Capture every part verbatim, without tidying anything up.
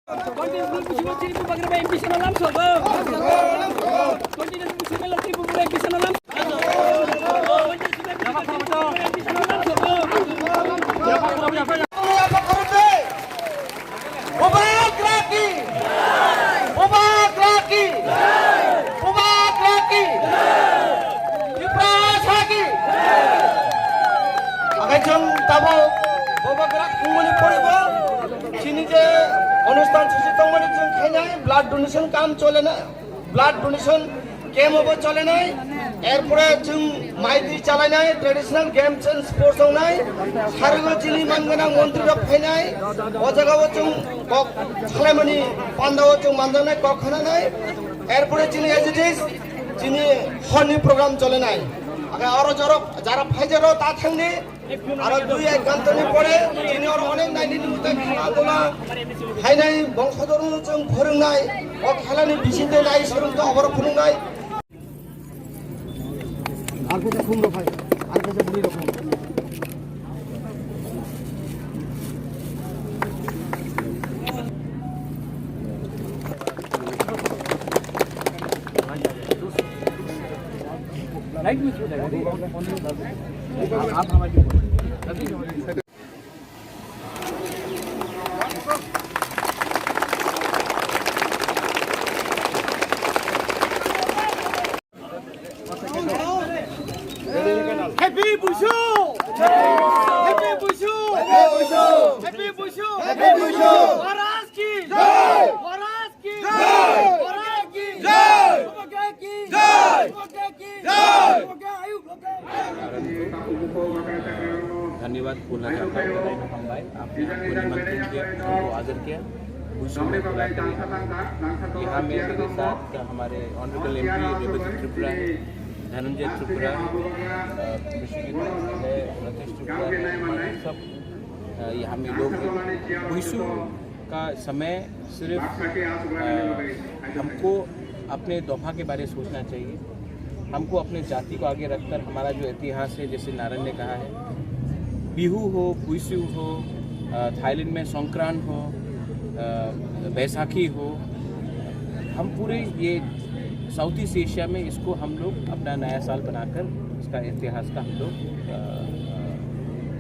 Contest bul pusi bul chini bubagra bai M P sana lam sogo. Contest bul pusi bul chini bubagra M P sana lam sogo. Contest bul pusi bul chini bubagra M P sana lam sogo. Bubagra ki! Bubagra ki! Bubagra ki! Tiprasa ki! Agai chwng tabo bubagra wngmani poribo chini je onusthan susi tongmani chwng khainai blood donation kam chole na, blood donation camp obo chole nai, erpore chwng maitri chalai nai, traditional games and sports ong nai, sargo chini manganang montri rok phai nai, o jaga o chwng kok salaimani panda o chwng manjak nai, kok khana nai, erpore chini as it is, chini horni program chole nai. Aga oro jorok jara phai jaro ta thangni, Aro dui ek ghantani pore chini oro onek naini ni utai khela dola hainai bongso dorno chwng phwrwngnai, o khelani bisingtwi nai swrwngtwi oboro phwrwngnai. Ar kaisa khum rok hai, ar kaisa bwrwi rok hai. Happy Buishu! Happy Buishu! Happy Buishu! Happy Buishu! Happy Buishu! Maharaj ki! Jai! Maharaj की जय! भारत की जय! बुबग्रा की जय! बुबग्रा की जय! बुबग्रा आयु लोके। धन्यवाद बोलना चाहता हूँ, Kadai Nakham Bai, आपने हमको निमंत्रण किया, हमको आदर किया। बुशु में बुलाते हैं। यहाँ में मेरे साथ हमारे ऑनरेबल एमपी रेबती त्रिपुरा है, धनंजय त्रिपुरा, अ, विश्वजीत है, रतीश त्रिपुरा है, हमारे सब, अ, यहाँ में लोग हैं। बुशु का समय सिर्फ, अ, हमको अपने दोफा के बारे सोचना चाहिए, हमको अपने जाति को आगे रखकर हमारा जो इतिहास है, जैसे नारायण ने कहा है, बिहू हो, बुइसू हो, अ, थाईलैंड में संक्रांत हो, अ, बैसाखी हो, हम पूरे ये साउथ ईस्ट एशिया में इसको हम लोग अपना नया साल बनाकर इसका इतिहास का हम लोग, अ,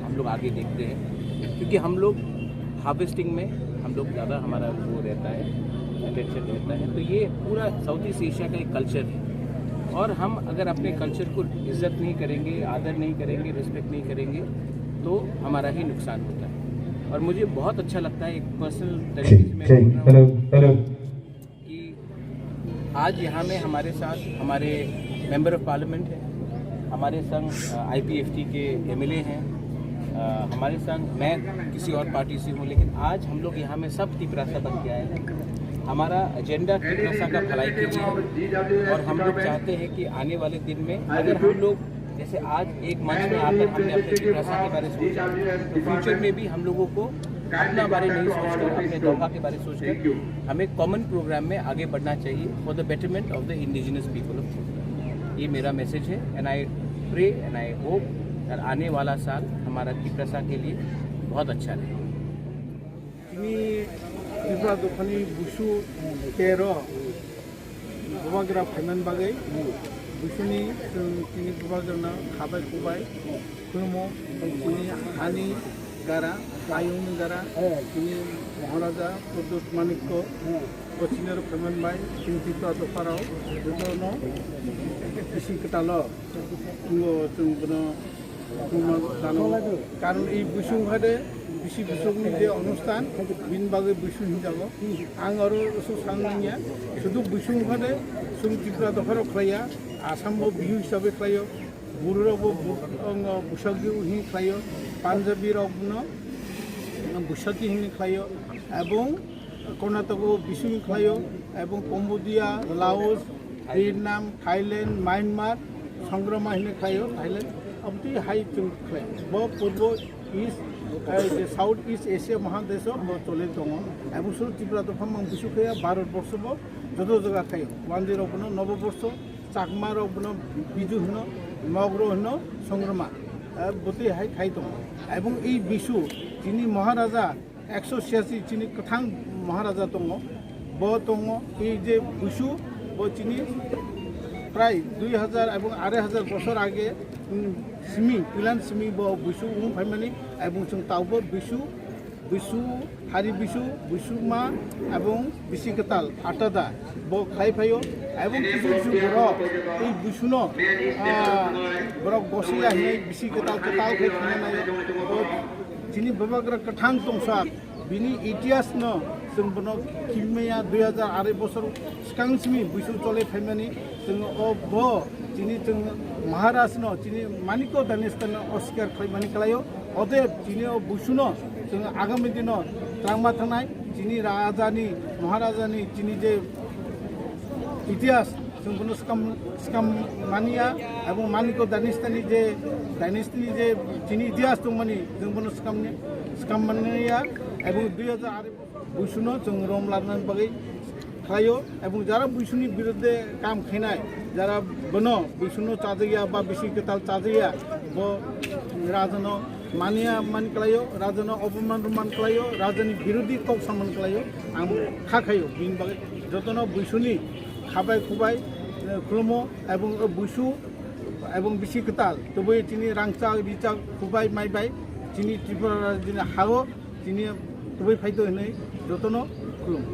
हम लोग आगे देखते हैं, क्योंकि हम लोग हार्वेस्टिंग में हम लोग ज़्यादा हमारा वो रहता है, अटेंशन रहता है। तो ये पूरा साउथ ईस्ट एशिया का एक कल्चर है, और हम अगर अपने कल्चर को इज्जत नहीं करेंगे, आदर नहीं करेंगे, रिस्पेक्ट नहीं करेंगे, तो हमारा ही नुकसान होता है। और मुझे बहुत अच्छा लगता है, एक पर्सनल तरीके से मैं बोल रहा हूँ। Hello, hello. कि आज यहाँ में हमारे साथ हमारे मेंबर ऑफ पार्लियामेंट हैं, हमारे संग, अ, आईपीएफटी के एमएलए हैं, अ, हमारे संग, मैं किसी और पार्टी से हूँ, लेकिन आज हम लोग यहाँ में सब तिपरासा बन के आए हैं। हमारा एजेंडा तिपरासा का भलाई के लिए है और हम लोग चाहते हैं कि आने वाले दिन में अगर हम लोग जैसे आज एक मंच में आकर हमने अपने तिपरासा के बारे में सोचा, तो फ्यूचर में भी हम लोगों को अपना बारे नहीं सोचकर, अपने दोफा के बारे सोचकर हमें कॉमन प्रोग्राम में आगे बढ़ना चाहिए for the betterment of the indigenous people of Tripura। ये मेरा मैसेज है, and I pray and I hope that आने वाला साल हमारा तिपरासा के लिए बहुत अच्छा रहे। Tini Tripura dophani Busu tero bubagra phaiman bagwi Busuni chwng tini bubagrano khabai kubai khulumo, tini hani gara, ayungni gara, tini Maharaja Pradyut Manikko, Kochingero phaiman bai, tini Tripura dopharao jotono bisi kwtalo. Wngo chwng bono khuluma dano. Karon ei Buisung hade bisi bisukni je onusthan, bini bagwi Buisung hinjago. Ang aro oso san nangya, sudu Buisung hade chwng Tripura dopharo khlaiya, Assam bo Bihu hisabe khlaio, Buru rok bo Bu-, ang, Busagi hin khlaio, Punjabi rok no Busagi hin khlaio, ebong Karnataka o Bising khlaio, ebong Cambodia, Laos, Vietnam, Thailand, Myanmar, Songrama hinwi khlaio, Thailand. Aboni hai chwng khlai. Bo purbo East, eh, je South East Asia Mahadesh o bo choli tongo. Ebong suru Tripura dopha mang bisu khaya Bharat borsho bo joto jaga khlaio. Wanjwi rok bono Nobo borsho, Chakma rok bono Biju hino, Mogro hino, Songrama. Eh, botwi hai khai tongo. Ebong ei bisu chini Maharaja ekso siyasi chini kwthang Maharaja tongo, bo tongo, ei je Busu, bo chini prai dui hajar ebong arai hajar bosor age, mm, simi, puilan simi bo Busu wng phaimani, ebong chwng taubo Busu, Busu, Hari Busu, Busu Ma, ebong Bisi Kwtal, Atada, bo khlai phaio, ebong kisu kisu borok, ei Busuno, ah, borok gosiya hinwi Bisi Kwtal kwtal khe thangna naio, bo chini Bubagra kwthang tongsa, bini itihasno chwng bono kimmaya dui hajar arai bosor swkang simi Busu chole phaimani, chwng o bo chini chwng Maharajno chini Manikya Dynasty-no oskar khlaimani khlaio. Odehe chini o Busuno chwng agami dino twlangma thangnai, chini rajani, Maharajani chini je itihas, chwng bono swkam, swkam manya, ebong Manikya Dynasty-ni je, Dynasty-ni je chini itihas tongmani, chwng bono swkamni, swkam manya, ebong dui hajar arai Busuno chwng rom larnani bagwi khlaio, ebong jara Busuni biruddhe kam khainai, jara bono Busuno chajakya ba Bisi Kwtal chajakya, bo rajano manya man khlaio, rajano opoman man khlaio, rajani birodhi kok saman khlaio, ang kha khaio, bini bagwi jotono Busuni khabai khubai, eh, khulumo, ebong Busu, ebong Bisi Kwtal, tubui chini rangchak, richak, khubai, maibai, chini Tripura rajini hao, chini tubui phaito hinwi jotono khulumo.